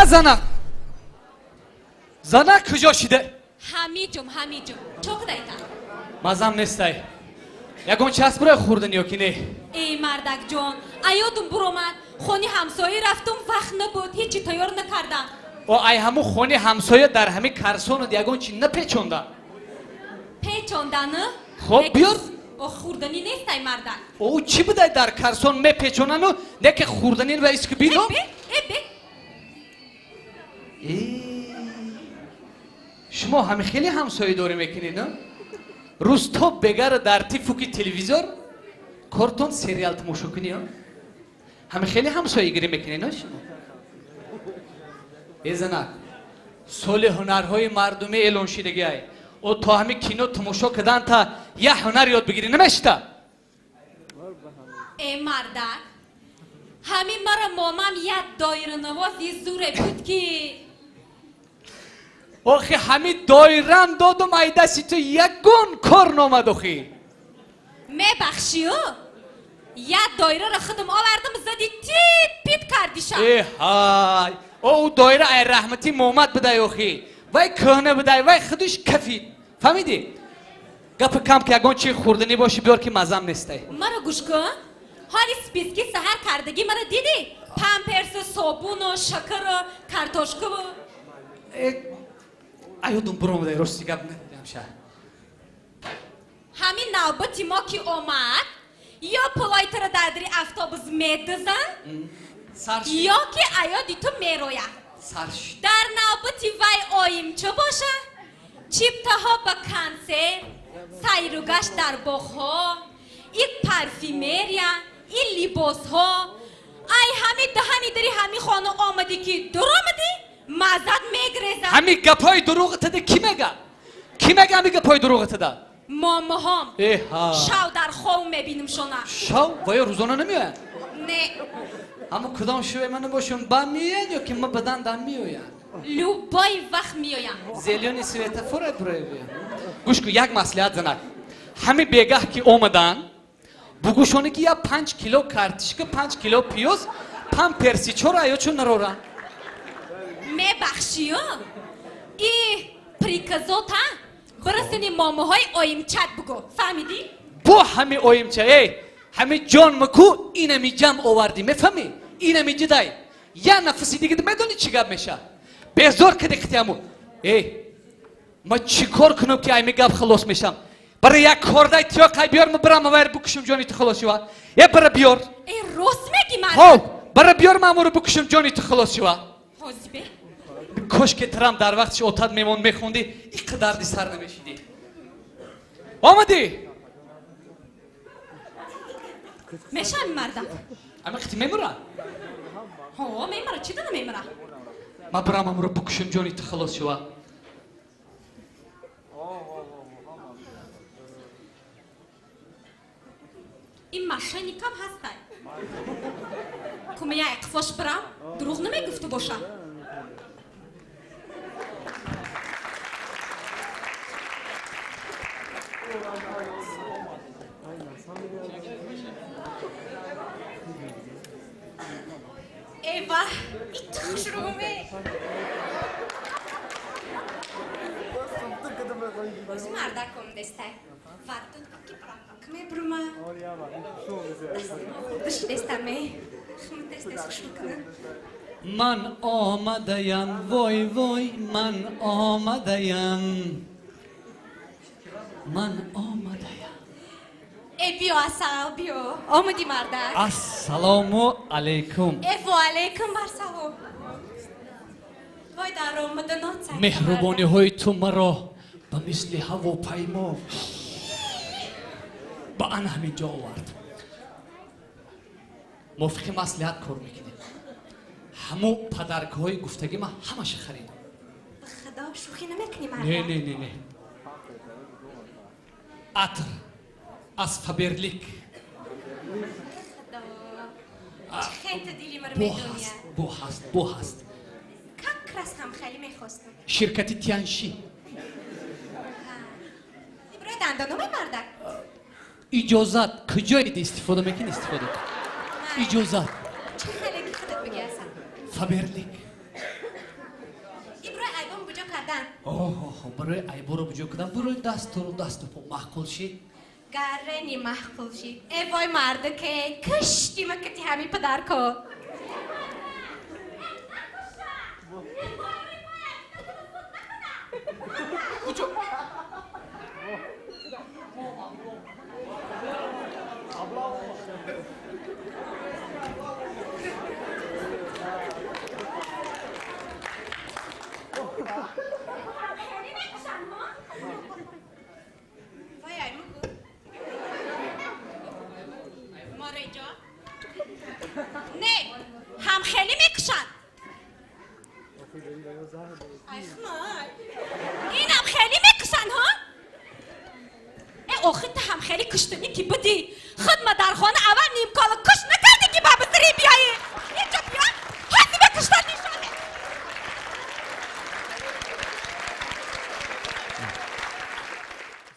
Зана, зана куҷо шида? Ҳамиҷум, ҳамиҷум. Чо кудайта? Мазам нестай. Ягон часп барои хӯрдан ё ки не? Эй, мардакҷон, аёдум буромад. Хони ҳамсоя рафтум, вақт набуд, ҳечи тайёр накардам. О, ай ҳаму хони ҳамсоя дар ҳами карсонат ягон чи напечонда? Печондану? Хоб, биёр. О, хӯрданӣ нестай, мардак. О, чӣ будай дар карсон мепечонану не ки хӯрданин ва иску бино? Эбе, эбе. Шумо ҳами хеле ҳамсоядорӣ мекунед, на? Рӯз то бегара дар тифуки телевизор кортон сериал тамошо кунӣ, ҳами хеле ҳамсоягирӣ мекунед, на шумо? Э, занак, соли ҳунарҳои мардумӣ эълон шидагиай. О, то ҳами кино тамошо кардан та як ҳунар ёд бигирӣ намешта? Э, мардак, ҳамин мара момам як доиранавози зуре буд ки. Охи, ҳами доирам додум, ай дасти ту ягон кор номад, охи. Мебахшию, як доираро худам овардам, зади тит пит кардиша. Э ҳай, о, ӯ доира ай раҳмати момад будай, охи. Вай кӯҳна будай, вай худуш кафид, фаҳмидӣ? Гапи кам ки ягон чи хӯрданӣ боши, биёр ки мазам нестай. Маро гӯш кун, ҳоли списки саҳар кардагӣ мара дидӣ? Памперсу, собуну, шакару, картошкаву. Э, аёдум буромадай, рости гап надидам ша. Ҳамин навбати мо ки омад, ё пулои туро дар дари автобус медузанд, сар шид. Ё ки аёди ту мерояд. Сар шид. Дар навбати вай оимча боша, чиптаҳо ба консерт, сайру гашт дар боғҳо, и парфюмерия, и либосҳо. Ай ҳами даҳани дари ҳами хона омадӣ ки дуромадӣ, маззат мегрезад. Ҳами гапҳои дурӯғатада кӣ мега? Кӣ мега ҳами гапҳои дурӯғатада? Момаҳом. Эҳа. Шав дар хов мебинимшона. Шав ва ё рӯзона намеоянд? Не. Ҳамо кудом шуве мана бошум ба меоянд ё ки ма бадан дам меоянд? Любой вақт меоям. Зелёный светофора буравия. Гӯш кун, як маслиҳат, занак. Ҳами бегаҳ ки омадан, бугӯшоне ки я 5 кило картишка, 5 кило пиёз, памперси чора аё чун нарора. Мебахшию, и приказота бирасини момаҳои оимчат бугӯ, фаҳмидӣ? Бо ҳами оимча, эй, ҳами ҷон маку инами ҷам овардӣ, мефаҳмӣ? Инами ҷидай. Я нафаси дига медонӣ чӣ гап меша? Безор кади қитиаму. Эй, ма чӣ кор кунам ки айми гап халос мешам? Бара як кордай тиё қай биёр, ма бирам авайр букушум, ҷони ту халос шава. Е, бара биёр. Э, рост мегӣ, мард? Ҳов, бара биёр, ма амуро букушум, ҷони ту халос шава. Ҳозибе. Кош ки трам дар вақтиш отат мемон мехондӣ, иқа дарди сар намешидӣ. Омадӣ? Мешавами, мардак? Ами қити мемура? Ҳо, мемара, чӣ дона мемара? Ма бирам амуро букушум, ҷони ту халос шава. Ин мошенникам ҳастай. Кумая иқфош бирам, дурӯғ намегуфту боша. Эва, ит хушрӯме. Боз мардаком дестай. Вардот ки кме брума. Худаш дестаме. Хумтес дес хушрӯ. Ман омадаям, вой, вой, ман омадаям, ман омадаям. Э, биё, асал, биё. Омади, мардак. Ассалому алайкум. Э, ва алайкум барсалом. Вой, дар омаданот. Меҳрубониҳои ту маро ба мисли ҳавопаймо ба ана ҳамин ҷо овард. Мувофиқи маслиҳат кор мекунем. Ҳамун подаркаҳои гуфтагӣ ман ҳамаша харидам. Ба худо, шӯхӣ намекунӣ, мардак? Не, не, не, не. Атр аз Фаберлик. Худо. Чӣ хел дили маро Бо медония. ҳаст, бо ҳаст, бо ҳаст. Как раз ҳам хеле мехостам. Ширкати Тянши. Иброи дандономай, мардак? Иҷозат, куҷоед истифода мекунӣ, истифода кун. Иҷозат. Чӣ хеле ки худат бигӣ, асал. Фаберлик. кардан. Оҳо, барои айборо буҷо кунам, барои дастуру дасту по маъқул шид? Гаррени маъқул шид. Э вой, мардаке, кишти ма кати ҳами падарко. Вай, ай мугу. Мореҷо. Не, ҳам хеле мекушанд. Айхмай. Инам хеле мекушанд, ҳо? Э, охи ту ҳам хеле куштанӣ ки будӣ. Худ ма дар хона аввал нимкола куш накардӣ ки ба